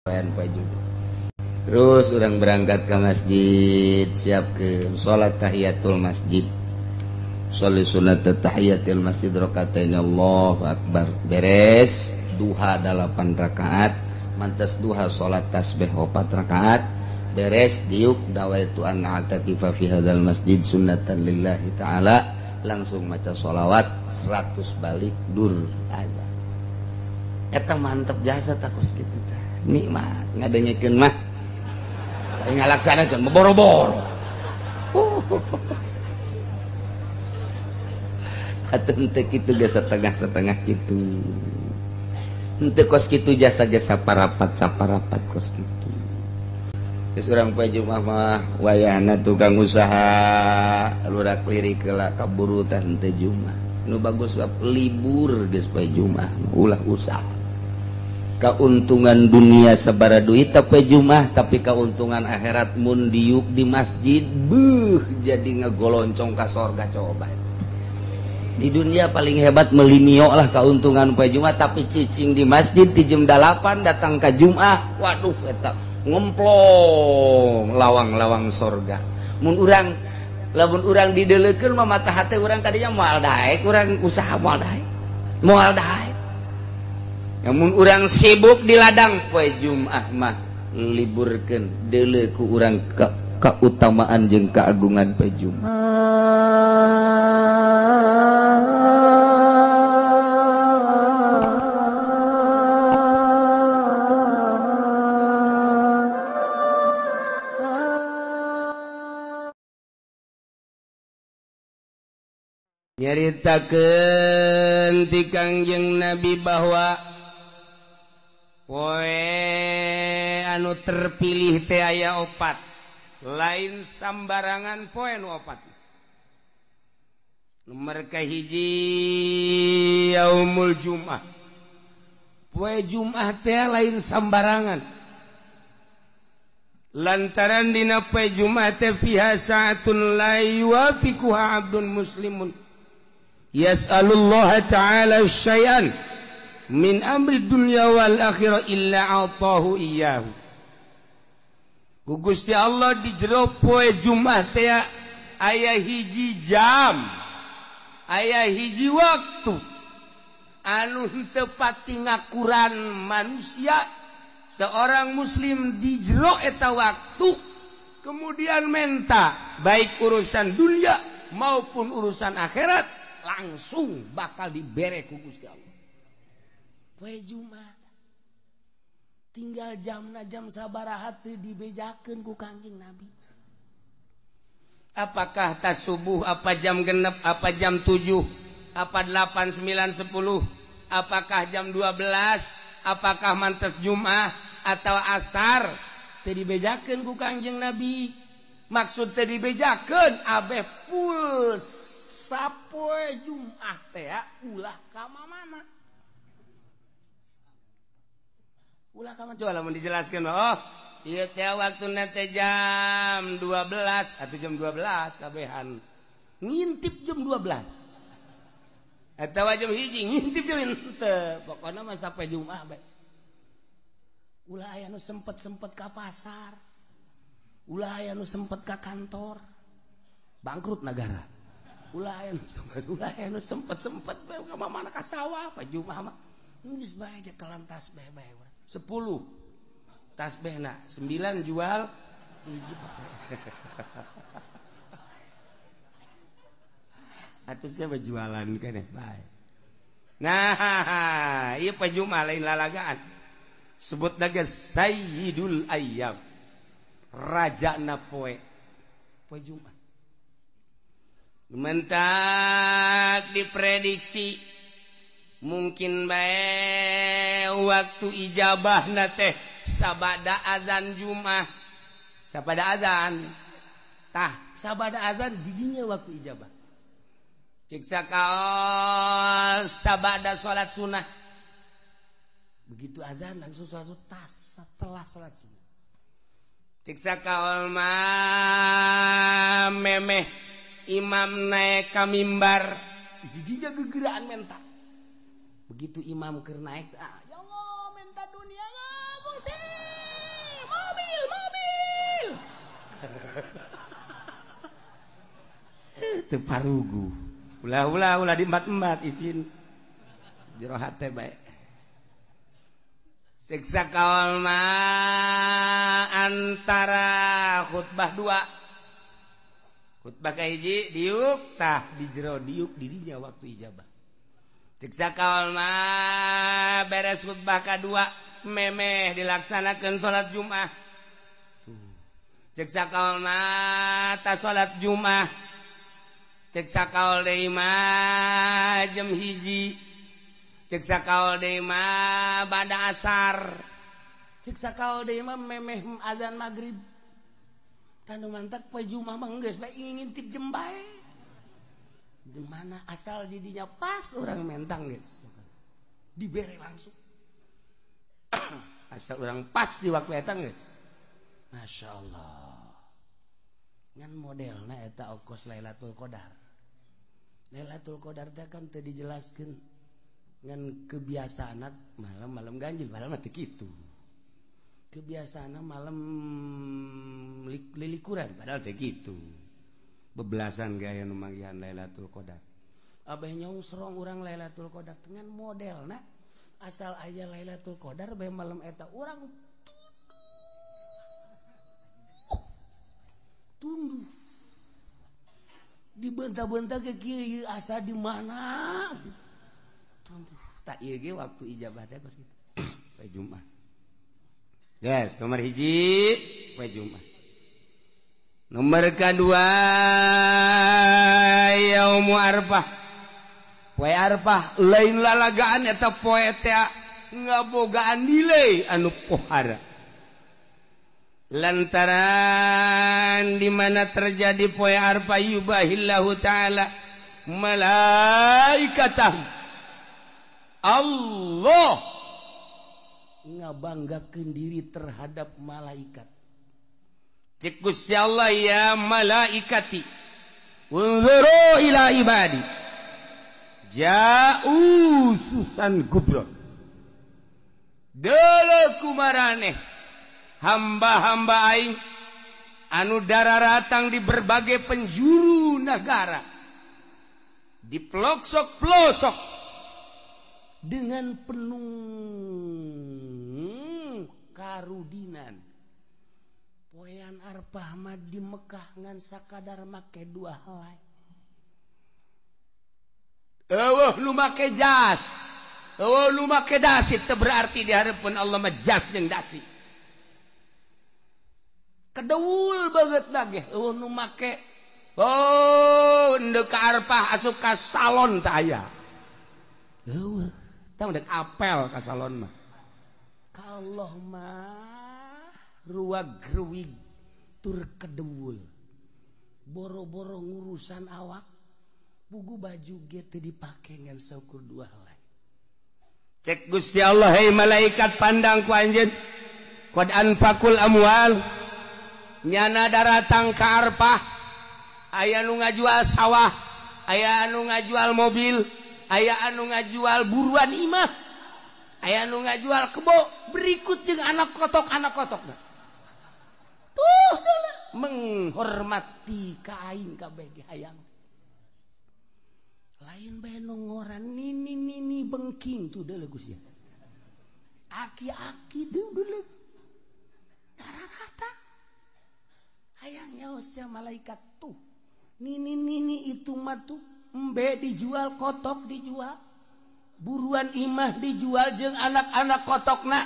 Poean poe Jumat. Terus orang berangkat ke masjid, siap ke salat tahiyatul masjid. Sholli sunat tahiyatul masjid rakaatain, Allahu akbar. Beres duha 8 rakaat, mantas duha salat tasbih 4 rakaat. Beres diuk dawaitu an a'takifa fi hadzal masjid sunnatan lillahi ta'ala, langsung maca sholawat 100 balik dur aja. Eta mantep jasa takos kitu tah. Nikmat ngadengekeun mah. Lain ngalaksanakeun boro-boro. Atuh henteu kitu ge setengah-setengah kitu. Henteu kos kitu jasa ge saparapat-saparapat kos kitu. Geus urang poe Jumat mah wayahna tukang usaha lurak lirik heula kaburu tah henteu Jumat. Nu bagus libur geus poe Jumat ulah usaha. Keuntungan dunia sabara duit poe Jumat, tapi keuntungan akhirat mun diuk di masjid beuh jadi ngegoloncong ka sorga. Coba di dunia paling hebat melimio lah keuntungan poe Jumat, tapi cicing di masjid di jam 8 datang ke Jumat, waduh eta ngemplong lawang-lawang sorga. Mun urang lamun urang dideulekeun mah mata hate urang tadinya moal daek, urang usaha moal daek, moal daek. Namun urang sibuk di ladang poe Jumat mah liburkeun deuleu ku urang keutamaan jeung keagungan poe Jumat. Nyaritakeun ti Kangjeng Nabi bahwa poe anu terpilih teh aya opat, lain sambarangan poe nu opat. Nomor kahiji yaumul Jum'ah. Poe Jum'ah teh lain sambarangan. Lantaran dina poe Jum'ah teh fiha sa'atun la yuwafiquha 'abdun muslimun yas'alullaha ta'ala syai'an min amri dunya wal akhirah illa atahu iyyahu. Ku Gusti Allah di jero poe Jumat teh aya hiji jam, aya hiji waktu anu henteu pati ngakuran manusia seorang muslim di jero eta waktu kemudian menta baik urusan dunia maupun urusan akhirat langsung bakal dibere ku Gusti Allah. Poe Jumat tinggal jamna jam sabaraha teu dibejakeun ku Kangjeng Nabi. Apakah tas subuh, apa jam genep, apa jam 7, apa 8, 9, 10, apakah jam 12, apakah mantes Jumat atau asar, teu dibejakeun ku Kangjeng Nabi. Maksud teu dibejakeun abeh full sapoe Jumat teh ulah ka mana. Ulah kamu coba lamun dijelaskan, oh iya teh waktuna teh jam 12 atau jam 12 kabehan ngintip jam 12 atau jam 1 ngintip jam henteu, pokona mah sampai Jumat bae. Ulah aya nu sempet-sempet ka pasar, ulah aya nu sempet ka kantor, bangkrut negara. Ulah aya nu sempet, ulah aya nu sempet-sempet bae ka mana ka sawah pa Jumat mah geus bae kelantas bae bae. 10 tasbihna, 9 jual, 1 pakai. Atuh siapa jualan kan ya? Bae. Nah, ieu poe Jumat lain lalagaan. Sebut naga Sayyidul Ayyam. Rajana poe. Poe Jumat. Mentak diprediksi mungkin bae waktu ijabah na teh sabada azan Jumat, sabada azan tah sabada azan didinya waktu ijabah. Cek sakaol sabada salat sunnah, begitu azan langsung salat tas setelah salat sunnah. Cek sakaol mah memeh imam naik ka mimbar didinya gegeraan menta. Begitu imam keur naik, ah, ya Allah minta dunia Gusti. Teu paruguh. Ulah ulah ulah diembat-embat isin. Jero hate bae. Siksa kaul mah antara khutbah dua. Khutbah kahiji diuk tah di jero diuk dirinya waktu ijabah. Siksa kaul mah beres khutbah kadua memeh dilaksanakan salat Jumat. Cek sakaol mah ta salat Jumat. Cek sakaol deui mah jam 1. Cek sakaol deui mah bada asar. Cek sakaol deui mah memeh azan maghrib. Tanu mantak poe Jumat mah geus bae ngintip jem bae. Di mana asal didinya pas urang mentang geus. Dibere langsung. Asal urang pas di waktu eta geus. Masya Allah. Ngan modelna eta okos Lailatul Qadar. Lailatul Qadar teh kan teu dijelaskeun. Ngan kebiasaan malam-malam ganjil, malam mah teu kitu. Kebiasaan malam lilikuran, padahal teu kitu. Bebelasan gaya nu manggihan Lailatul Qadar. Abeh nyongsrong urang Lailatul Qadar dengan modelna asal aya Lailatul Qadar bae malam eta urang tunduh. Dibentah-bentah ke kieu asa di mana tunduh. Tak ieu ge waktu ijabah teh kos kitu. Poe Jumat. Yes, nomor 1 poe Jumat. Nomor kedua yaumu Arfah. Poe Arfah lain lalagaan eta poe teh ngabogaan nilai anu pohara. Lantaran di mana terjadi poe Arfah yubahillahu ta'ala malaikatah. Allah ngabanggakeun diri terhadap malaikat. Cek Gusti Allah ya malaikati unzuru ila ibadi ja'u susan gubro. Deuleu kumaraneh hamba-hamba aing anu dararatang di berbagai penjuru negara, di pelosok-pelosok dengan penuh karudinan. Poean Arfah mah di Mekah ngan sakadar make dua helai. Eueuh nu make jas, eueuh nu make dasi, teu berarti di hareupeun Allah mah jas jeung dasi. Kedeul banget lagi eueuh nu make oh ndek ka Arfah asup ka salon teh aya. Eueuh tah ndek apel ka salon mah. Ka Allah mah ruwag-ruwig tur kedeul. Boro-boro ngurusan awak, bugu baju ge teu dipake ngan saukur dua helai. Cek Gusti Allah, hei malaikat pandang ku anjeun. Qad anfaqul amwal. Nyana daratang ka Arfah, aya anu ngajual sawah, aya anu ngajual mobil, aya anu ngajual buruan imah, aya anu ngajual kebo, berikut jeung anak kotok-anak kotokna. Tuh deuleu menghormati ka aing kabeh ge hayang. Lain bae nu ngoran nini-nini bengking tuh deuleu Gusti. Aki-aki deuleu. Dararata. Hayang nyaos malaikat tuh. Nini-nini itu mah tuh embe dijual, kotok dijual, buruan imah dijual jeung anak-anak kotokna.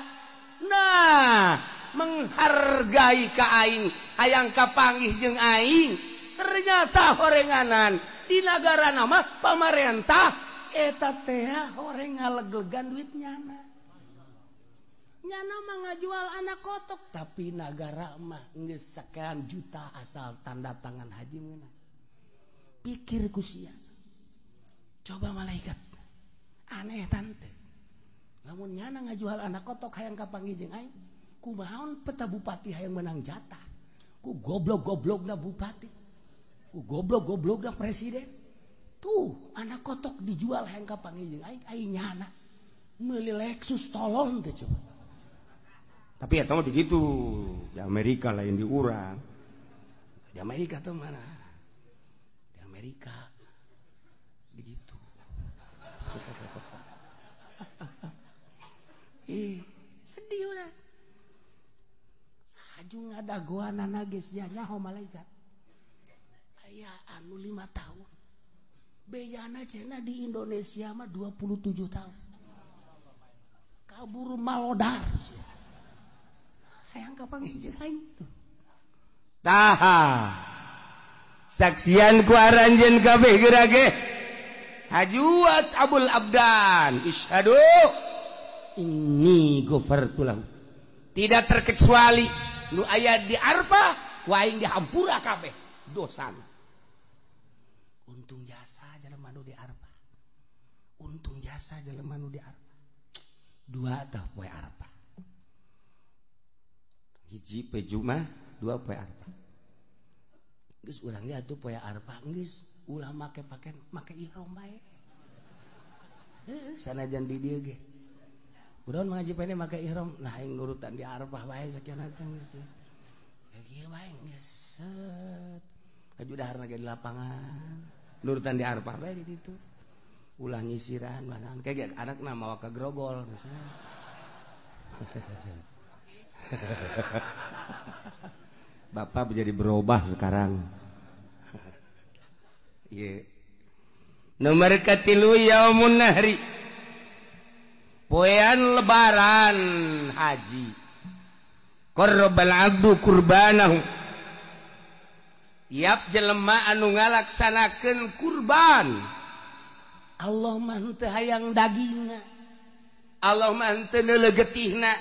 Nah, menghargai ka aing, hayang kapanggih jeung aing. Ternyata horenganan di nagara nama pamarentah eta teh horeng ngaleglegan duit nyana. Nyana mah ngajual anak kotok, tapi nagara mah geus sekian juta asal tanda tangan haji meunang. Pikir ku sia. Coba malaikat. Aneh tante. Lamun nyana ngajual anak kotok hayang kapanggih jeung aing, kumaha peta bupati hayang menang jatah. Ku goblok-goblokna bupati. Ku goblok-goblokna presiden. Tuh anak kotok dijual hayang kapanggih jeung aing, aing nyana meuli Lexus tolong teh coba. Tapi ya tahu begitu di Amerika lain di urang. Di Amerika tuh mana? Di Amerika Amerika begitu. Ih, sedih urang. Haju ngadagoanana geus nyaho malaikat. Aya anu 5 tahun. Bejana cenah di Indonesia mah 27 tahun. Kabur malodar sia. Hayang kapanggih jeung aing tuh. Taha. Saksian ku aranjeun kabeh geura ge. Hajuat Abul Abdan isyhadu inni ghafartu lahu. Tidak terkecuali nu aya di Arfah ku aing dihampura kabeh dosana. Untung jasa jelema nu di Arfah. Untung jasa jelema nu di Arfah. Dua tah poe Arfah. Hiji poe Jumat, dua poe Arfah. Geus urang ge atuh poe Arfah geus ulah make pakaian, make ihram bae. Heuh, sanajan di dieu ge. Urang ngaji pene make ihram, nah aing nurutan di Arfah bae sakieu teh geus teh. Kieu bae geus set. Haju daharna ge di lapangan. Nurutan di Arfah bae di ditu. Ulah nyisiran mana kayak anakna mawa ka grogol misalnya. Bapak menjadi berubah sekarang. Yeah. Nomor katilu yaumun nahri. Poean lebaran haji. Qarrabal abdu kurbanahu. Tiap jelema anu ngalaksanakeun kurban. Allah mah henteu hayang dagingna. Allah mah henteu neuleuh getihna.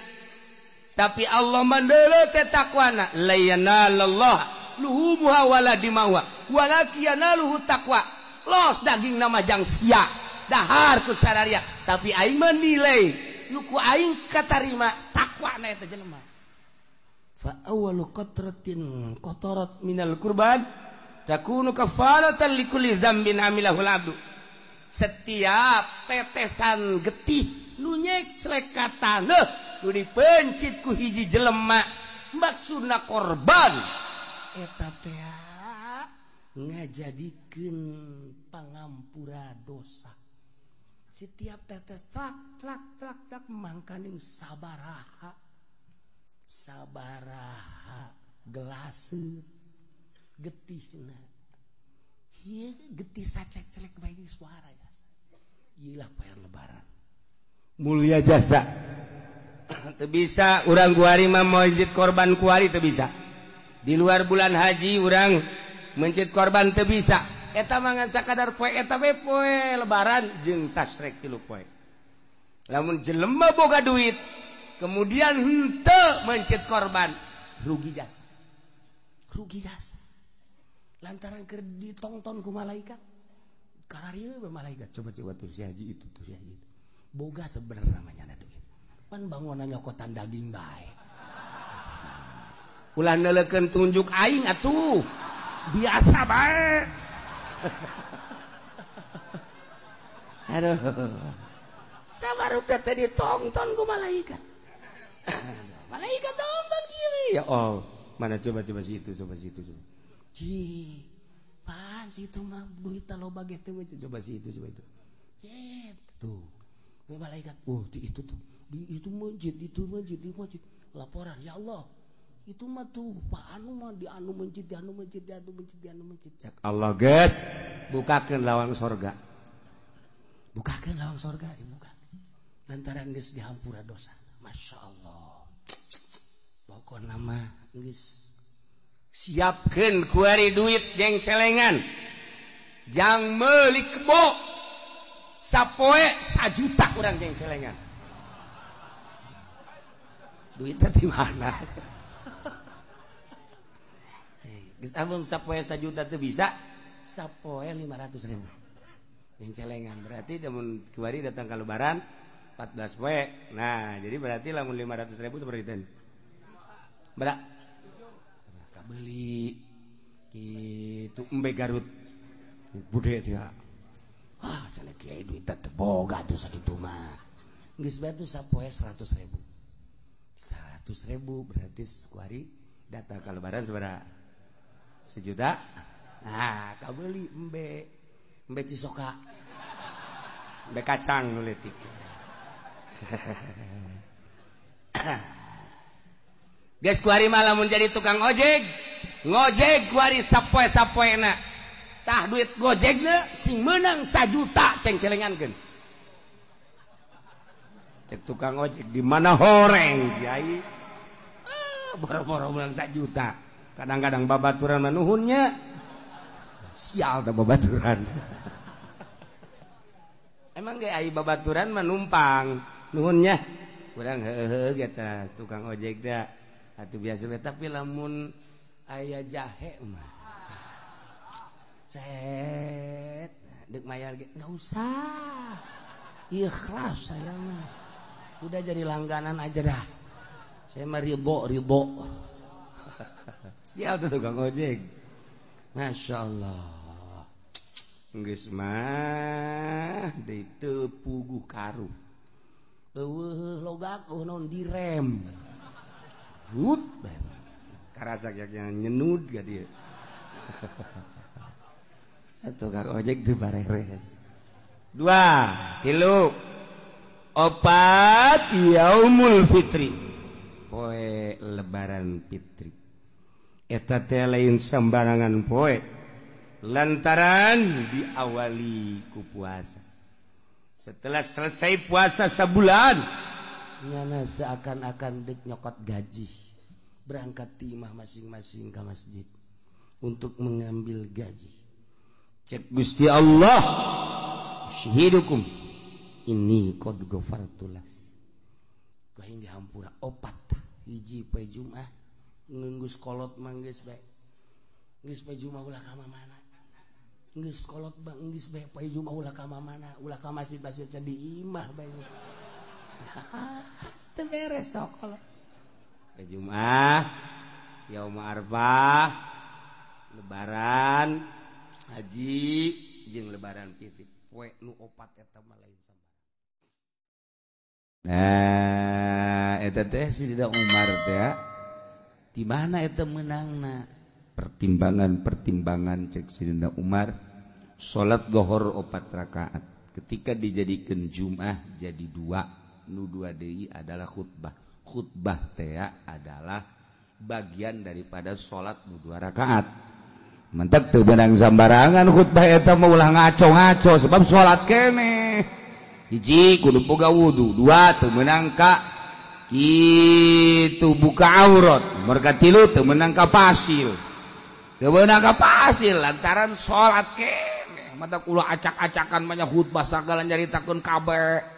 Tapi Allah mah neuleuh teh takwana. La yanalallah luhumuha wala dimauha walaki yanaluhu taqwa. Los daging nama jang sia dahar ku sararia, tapi aing menilai nu ku aing katarima takwana eta jelema. Fa awwalu qatratin qatarat minal kurban takunu kafaratan likulli dzambin amilahul abdu. Setiap tetesan getih nu nyeclek ka taneuh nu dipencit ku hiji jelema maksudna korban eta teh ngajadikeun pangampura dosa. Setiap tetes tlak tlak tlak tlak mangkaning sabaraha sabaraha gelase getihna. Ieu getih sacek-celek bae suara jasa. Ieu lah poean lebaran. Mulia jasa. Teu bisa urang kuari mah mencit korban kuari teu bisa. Di luar bulan haji urang mencit korban teu bisa. Eta mah ngan sakadar poe eta we poe lebaran jeung tasrek 3 poe. Lamun jelema boga duit kemudian henteu mencit korban, rugi jasa. Rugi jasa. Lantaran keur ditongton ku malaikat. Kararieu we malaikat. Coba-coba tuh si haji itu, tuh si haji itu. Boga sebenarnya namanya duit. Pan bangunan nyokotan daging bae. Ulah neuleukeun tunjuk aing atuh. Biasa bae. Aduh. Sabarupa teh ditongton ku malaikat. Malaikat tonton kieu. Ya Allah, mana coba-coba si itu, coba si itu, coba. Ci, pan si itu mah duit loba ge teh coba si itu, coba itu. Cep, tuh. Malaikat, oh di itu tuh, di itu masjid, itu masjid, di masjid. Laporan, ya Allah, itu mah tuh Pak anu mah di anu masjid, di anu masjid, di anu masjid, di anu masjid. Cak Allah geus, bukakeun lawang sorga. Bukakeun lawang sorga, dibuka. Lantaran geus dihampura dosa. Masya Allah. Pokokna mah geus siapkeun kuari duit jeung celengan. Jang meuli kebo. Sapoe 1 juta kurang jeung celengan. Duitnya di mana? Geus amun sapoe 1 juta teu bisa, sapoe 500.000. Yang celengan berarti lamun kuari datang ke lebaran 14 poe. Nah, jadi berarti lamun 500.000 seperti itu. Berak. Kabeli kitu embe Garut. Bude teh. Ah, cenah kiai duit teh boga tuh sakitu mah. Geus bae tuh sapoe 100.000. 100.000 berarti kuari datang ke lebaran sabaraha? 1 juta. Nah, kabeuli embe. Embe Cisoka. Embe kacang nu leutik. Geus kuari mah lamun jadi tukang ojek, ngojek kuari sapoe-sapoena. Tah duit gojekna sing meunang 1 juta ceng-celengankeun. Cek tukang ojek di mana horeng kiai. Ah, boro-boro meunang 1 juta. Kadang-kadang babaturan manuhunnya. Sial tah babaturan. Emang ge ai babaturan mah numpang nuhunnya. Urang heuheuh ge tah tukang ojek teh. Atuh biasa we tapi lamun aya jahe mah. Set dek mayar ge enggak usah. Ikhlas saya mah. Udah jadi langganan aja dah. Saya mah ridho. Sial tuh tukang ojek. Masya Allah. Geus mah deui teu puguh karuh. Eueuh logak eueuh naon direm. Hut karasa yang nyenud ga dia. Tukang ojek teu bareres. 2, 3, 4 yaumul fitri. Poe lebaran fitri. Eta teh lain sembarangan poe. Lantaran diawali ku puasa. Setelah selesai puasa sebulan, nyana seakan-akan dek nyokot gaji. Berangkat timah masing-masing ke masjid untuk mengambil gaji. Cek Gusti Allah, syahidukum ini qad ghafartulah. Aing dihampura 4 hiji poe Jumat ngenggus kolot mah geus bae. Geus poe Jumat ulah ka mana? Geus kolot bang geus bae poe Jumat ulah ka mana? Ulah ka masjid-masjid di imah bae. Teu beres tah kolot. Poe Jumat, yaum Arfah, lebaran haji jeung lebaran fitri. Poe nu 4 eta mah lain sambarang. Nah, eta teh Sidina Umar teh di mana eta meunangna? Pertimbangan-pertimbangan cek Sidina Umar, salat zuhur 4 rakaat. Ketika dijadikan Jumat jadi 2, nu 2 deui adalah khutbah. Khutbah teh adalah bagian daripada salat nu 2 rakaat. Mentek teu beunang sambarangan khutbah eta mah ulah ngaco-ngaco sebab salat keneh. Hiji kudu boga wudu, 2 teu meunang ka kitu buka aurat, merga 3 teu meunang ka pasil. Teu meunang ka pasil lantaran salat keneh. Mata ulah acak-acakan mah khutbah sagala nyaritakeun kabeh.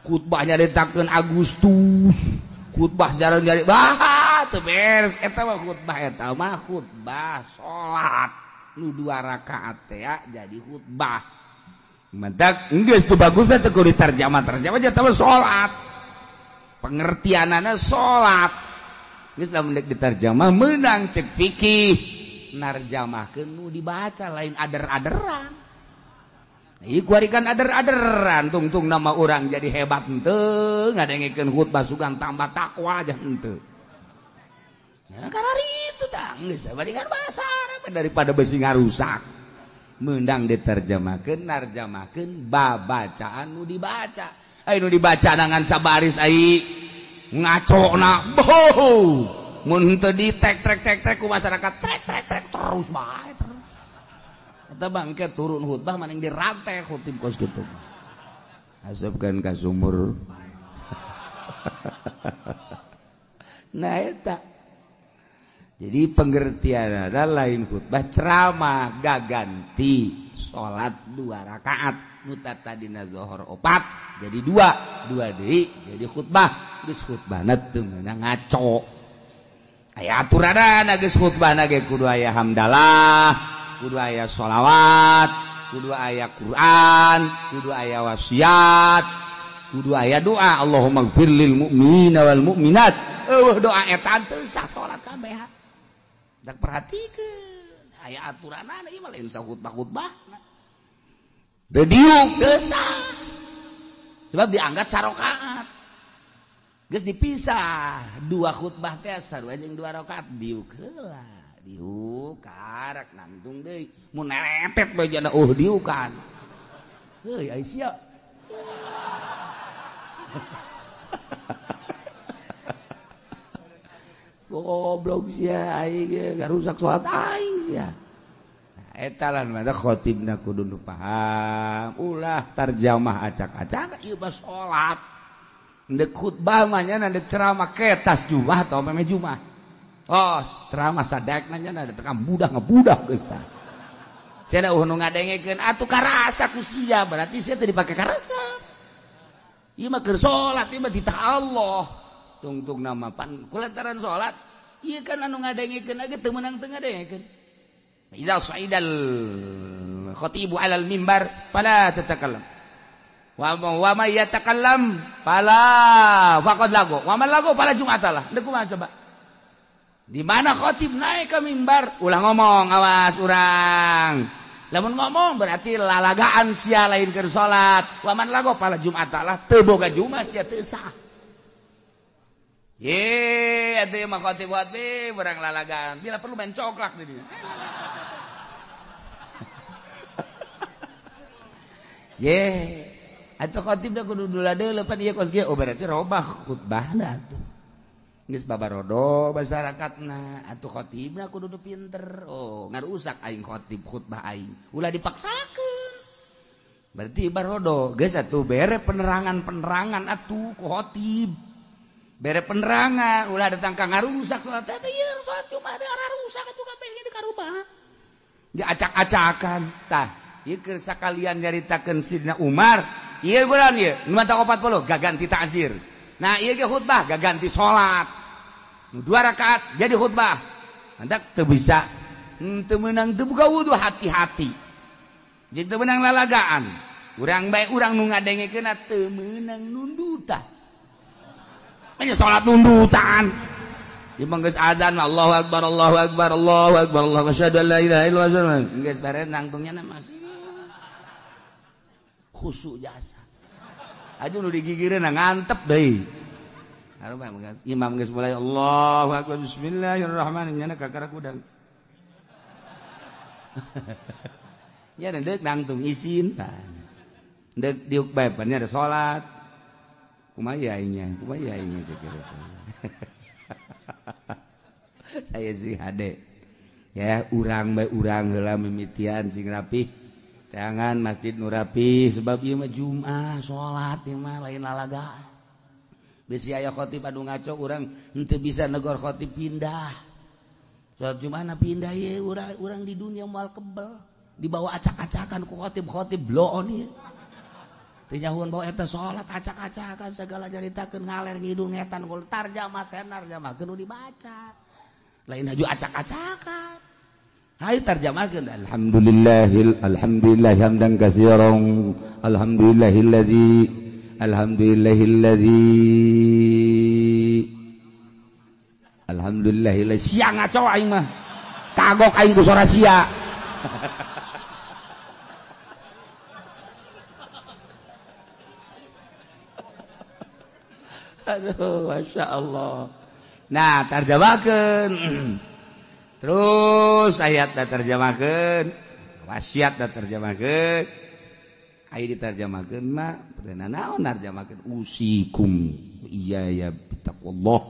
Khutbah nyaritakeun Agustus, khutbah jarang nyari bah teu beres eta mah khutbah eta mah khutbah salat nu 2 rakaat teh jadi khutbah. Mentak geus teu bagus teh kudu diterjemah-terjemah eta mah salat. Pengertianana salat. Geus lamun deuk diterjemah meunang cek fikih narjamahkeun nu dibaca lain ader-aderan. Ieu kuari kan ader-aderan tungtung nama orang jadi hebat henteu ngadengekeun khutbah sugan tambah takwa aja henteu. Nah karena itu tah geus bari kan bahasa Arab daripada besi ngarusak. Meundang diterjemahkeun narjamahkeun babacaan nu dibaca. Ai nu dibaca dengan sabaris ai ngacona boh. Mun henteu di tek trek tek trek ku masyarakat trek trek trek terus bae terus. Eta bangke turun khutbah maning dirantai khutib kos kitu. Asupkeun ka sumur. Nah eta. Jadi pengertian ada lain khutbah ceramah gaganti salat 2 rakaat nu tadina zuhur 4 jadi 2, 2 deui jadi khutbah. Geus khutbahna teu meunang ngaco. Aya aturanana geus khutbahna ge kudu aya hamdalah, kudu aya sholawat, kudu aya Quran, kudu aya wasiat, kudu aya doa Allahumma gfir lil mu'minina wal mu'minat. Eueuh doa eta teu sah salat kabeh. Dak perhatikeun aya aturanana ieu mah lain sahutbah-khutbah. Teu diuk teu sah. Sebab dianggap sarokaat. Geus dipisah 2 khutbah teh sarua jeung 2 rakaat diuk heula. Diuk karak nangtung deui mun neretet bae jana diukan. Heuy ai sia. Goblok sia aing ge ngarusak salat aing sia. Nah, eta lah mah khotibna kudu nu paham, ulah tarjamah acak-acak ieu mah salat. Ndek khutbah mah nya ndek ceramah ketas jumah atau meme jumah. Oh, ceramah sadekna nya tekan budak ngebudak geus tah. Cenah eueuh nu ngadengekeun atuh karasa ku sia, berarti sia teu dipake karasa. Ieu mah keur salat, ieu mah titah Allah. Tungtung nama pan kulantaran salat ieu kan anu ngadengekeun ge teu meunang teu ngadengekeun. Idza sa'idal khatibu 'alal mimbar fala tatakallam. Wa may yatakallam fala faqad lagu. Wa man lagu fala jum'atalah. Deuk kumaha coba? Di mana khatib naik ke mimbar ulah ngomong awas urang. Lamun ngomong berarti lalagaan sia lain keur salat. Wa man lagu fala jum'atalah teu boga jumat sia teu sah. Ye, atuh mah khotib khotib barang lalagaan. Bila perlu main coklat di dia. Ye, atuh khotib da kudu dula deuleu pan ieu kos ge. Oh berarti robah khutbahna atuh. Geus babarodo masyarakatna, atuh khotibna kudu nu pinter. Oh, ngarusak aing khotib khutbah aing. Ulah dipaksakeun. Berarti barodo geus atuh bere penerangan-penerangan atuh ku khotib. Bere penerangan ulah datang ka ngarusak salat teh ieu salat Jumat teh rusak atuh kabeh di karubah. Diacak-acakan tah ieu keur sakalian nyaritakeun Sidna Umar ieu bulan ieu nu mata 40 gaganti ta'zir. Nah ieu ge khutbah gaganti salat. Nu 2 rakaat jadi khutbah. Hendak teu bisa teu meunang teu buka wudu hati-hati. Jeung teu meunang lalagaan. Urang bae urang nu ngadengekeunna teu meunang nundutan. Nya salat nundutan. Ieu mah geus azan Allahu akbar Allahu akbar Allahu akbar Allahu asyhadu an la ilaha illallah. Geus bare nangtungnya mah khusyuk jasa. Aduh nu digigireun ngantep deui. Harum imam geus mulai Allahu akbar bismillahirrahmanirrahim nya kakara kudang. Nya deuk nangtung isin tah. Deuk diuk bae pan nya ada salat. Kumaha aingnya, kumaha aingnya cek. Saya sih hade. Ya urang bae urang heula mimitian sing rapih. Teangan masjid nu rapih sebab ieu mah Jumat salat ieu mah lain lalagaan. Bisi aya khotib anu ngaco urang henteu bisa negor khotib pindah. Salat Jumat pindah ieu urang di dunia moal kebel dibawa acak-acakan ku khotib-khotib bloon ieu. Teu nyahuan bawa eta salat acak-acakan segala nyaritakeun ngaler ngidul ngetan gol tarjamah tenar tarjamahkeun nu dibaca. Lain haju acak-acakan. Hayu tarjamahkeun alhamdulillahil alhamdulillah hamdan katsiran alhamdulillahilladzi alhamdulillahilladzi alhamdulillahilladzi sia ngaco aing mah. Kagok aing ku sora sia. Aduh, Masya Allah. Nah, terjemahkan. Terus ayat dah terjemahkan, wasiat dah terjemahkan. Ayat diterjemahkan mah, naon terjemahkan usikum iya ya taqwallah.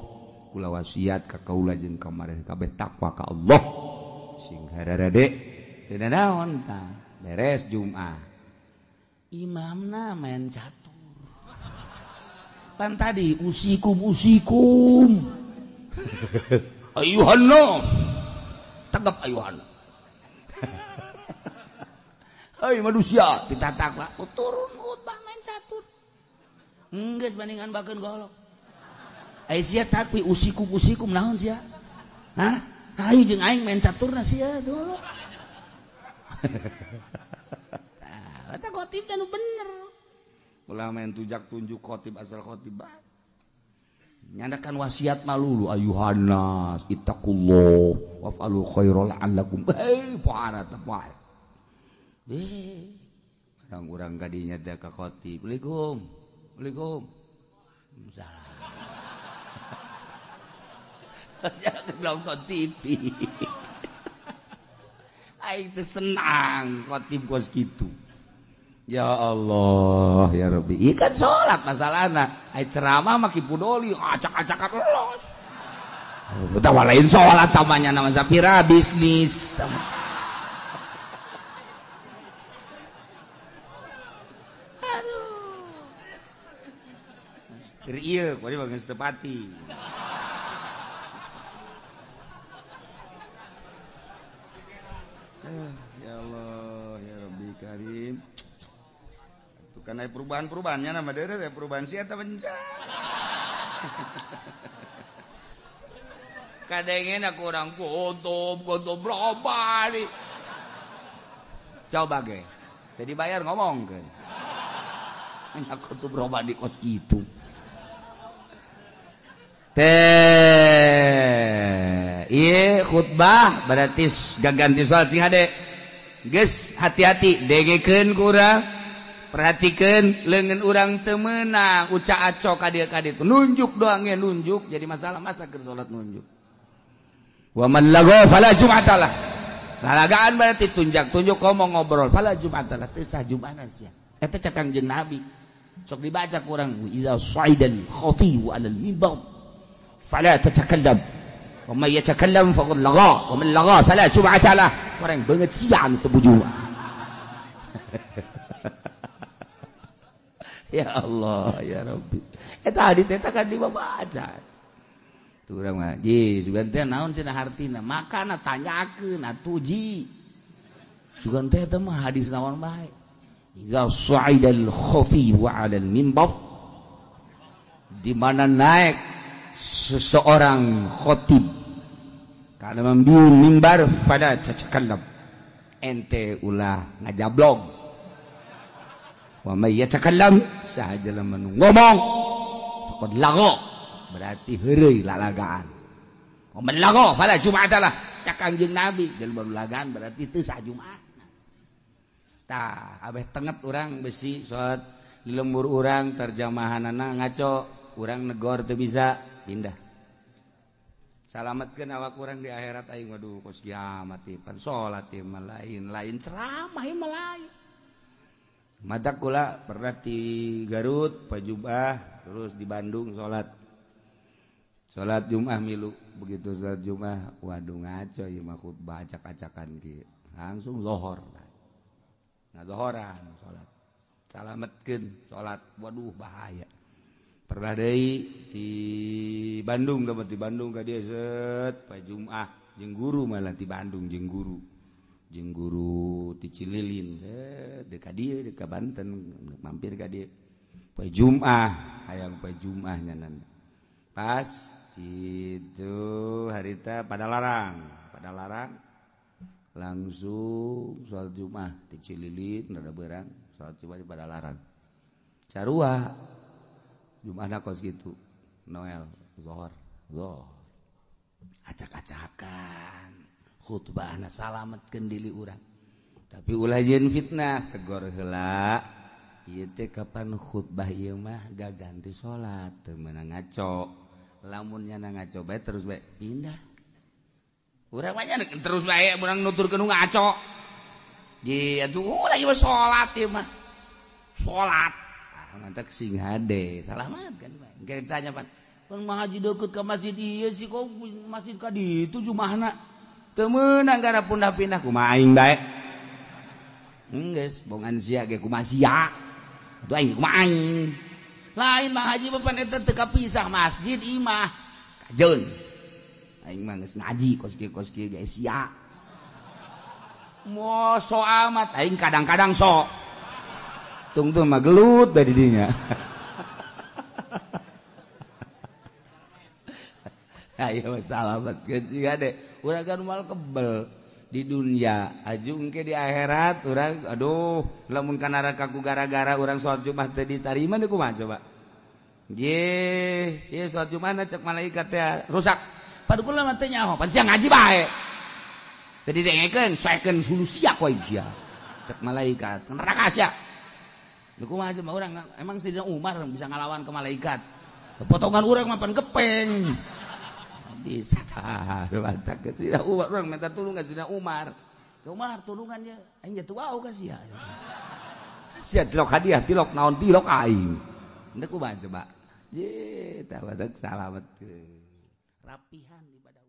Kula wasiat ka kaula jeung ka mareh kabeh takwa ka Allah. Sing hararade teu naon tah. Beres Jumat. Imamna main catur. Pan tadi usikum usikum. Ayuhan nas. Tegap ayuhan. Hei manusia, ditatak lah. Turun khutbah main catur. Geus bandingan bakeun golok. Ai sia takwi usikum usikum naon sia? Hah? Hayu jeung aing main caturna sia golok. Tah, eta khotib nu bener. Ulah main tujak tunjuk khotib asal khotib. Nyandakan wasiat malulu ayuhan nas ittaqullah waf'alu khairal la'allakum. Hei pohara teh pohara. Barang urang kadinya teh ka khotib. Assalamualaikum. Assalamualaikum. Salah. Jangan nonton TV. Aing teh senang khotib kos kitu. Ya Allah ya Rabbi. Ieu kan salat masalahna. Ai ceramah mah ki pudoli acak-acakan los. Utawa lain salat tamanya nama sapira bisnis. Aduh. Keur ieu kuari mah geus teu pati. Ya Allah ya Rabbi Karim. Itu kan aya perubahan-perubahannya nama deure teh perubahan sia eta bencana. Kadangnya aku orang kotob berapa nih. Coba ge. Tadi bayar ngomong ke. Aku tuh berubah di kos gitu. Teh, iya khutbah berarti gaganti soal sing hade. Geus hati-hati dengekeun ku urang. Perhatikeun leungeun urang teu meunang uca aco ka dieu ka ditu. Nunjuk doang ge nunjuk jadi masalah masa keur salat nunjuk. Wa man lagha fala jum'atalah. Lalagaan berarti tunjak-tunjuk ngomong ngobrol fala jum'atalah teu sah jum'ahna sia. Eta cek Kangjeng Nabi. Sok dibaca ku urang idza sa'idal khatibu 'alal mimbar fala tatakallam. Wa man yatakallam faqad lagha wa man lagha fala jum'atalah. Orang banget sia anu teu bujuma. Ya Allah ya Rabbi. Eta hadis eta kan dibaca. Tuh urang mah ji sugan teh naon cenah hartina makana tanyakeun atuh ji. Sugan teh eta mah hadis naon bae. Idza sa'idal khatib 'alal mimbar, di mana naik seseorang khatib kana mambiun mimbar fala tatakallam, ente ulah ngajablog. Wa may yatakallam saha jelema nu ngomong faqad lagha, berarti heureuy lalagaan. Wa man lagha fala jum'atalah, cak Kangjeng Nabi jelema nu lagaan berarti teu sah Jumat. Tah abeh tenget urang besi salat di lembur urang terjemahanana ngaco, urang negor teu bisa pindah. Salametkeun awak urang di akhirat aing waduh kos kiamat ieu pan salat ieu mah lain, lain ceramah ieu mah lain. Mata kula pernah di Garut Pajubah, terus di Bandung salat. Salat Jumat milu, begitu salat Jumat waduh ngaco ieu mah khutbah acak-acakan kieu. Langsung lohor. Nah zohoran salat. Salametkeun salat, waduh bahaya. Pernah deui di Bandung, dapat di Bandung ka dieu set Pajumat jeung guru malah di Bandung jeung guru. Jeung guru ti Cililin deuk ka dieu deuk ka Banten mampir ka dieu. Poe Jumat hayang poe Jumat nyanan. Pas situ harita pada larang langsung salat Jumat di Cililin rada beurang salat Jumat di Padalarang. Sarua Jumatna kos kitu Noel zuhur zuhur acak-acakan khutbahna salametkeun diri urang. Tapi ulah jeung fitnah tegor heula ieu teh kapan khutbah ieu mah gaganti salat teu meunang ngaco. Lamun nyana ngaco bae terus bae pindah. Urang mah terus bae urang nuturkeun nu ngaco. Di atuh ulah ieu salat ieu mah. Salat. Ah mantak sing hade, salamat kan bae. Engke tanya pan, "Pan ngaji deukeut ka masjid ieu sih kok masjid ka ditu jumahna?" Teu meunang gara pindah-pindah kumaha aing bae. Geus bongan sia ge kumaha sia. Atuh aing kumaha aing. Lain mah haji pan eta teu kapisah masjid imah. Kajeun. Aing mah geus ngaji kos kieu ge sia. Mo so amat aing kadang-kadang sok. Tungtung mah gelut bae di dinya. Ayo salametkeun sia de. Urang kan moal kebel di dunia ajung ke di akhirat urang aduh lamun ka neraka ku gara-gara urang salat Jumat teu ditarima deui kumaha coba. Ye, ieu salat Jumat cek malaikat teh rusak. Padu kula mah teu nyaho, pan sia ngaji bae. Teu didengekeun, soekeun hulu sia ku aing sia. Cek malaikat, neraka sia. Deui kumaha coba urang emang Sayyidina Umar bisa ngalawan ke malaikat. Potongan urang mah pan gepeng. Bisa mantap ke Sayyidina Umar, orang minta tolong ke Sayyidina Umar. Kumaha tulungan ya aing jatuh wau ka sia. Sia tilok hadiah, tilok naon, tilok aing. Henteu kumaha coba? Je, tah badak salamet. Rapihan ibadah.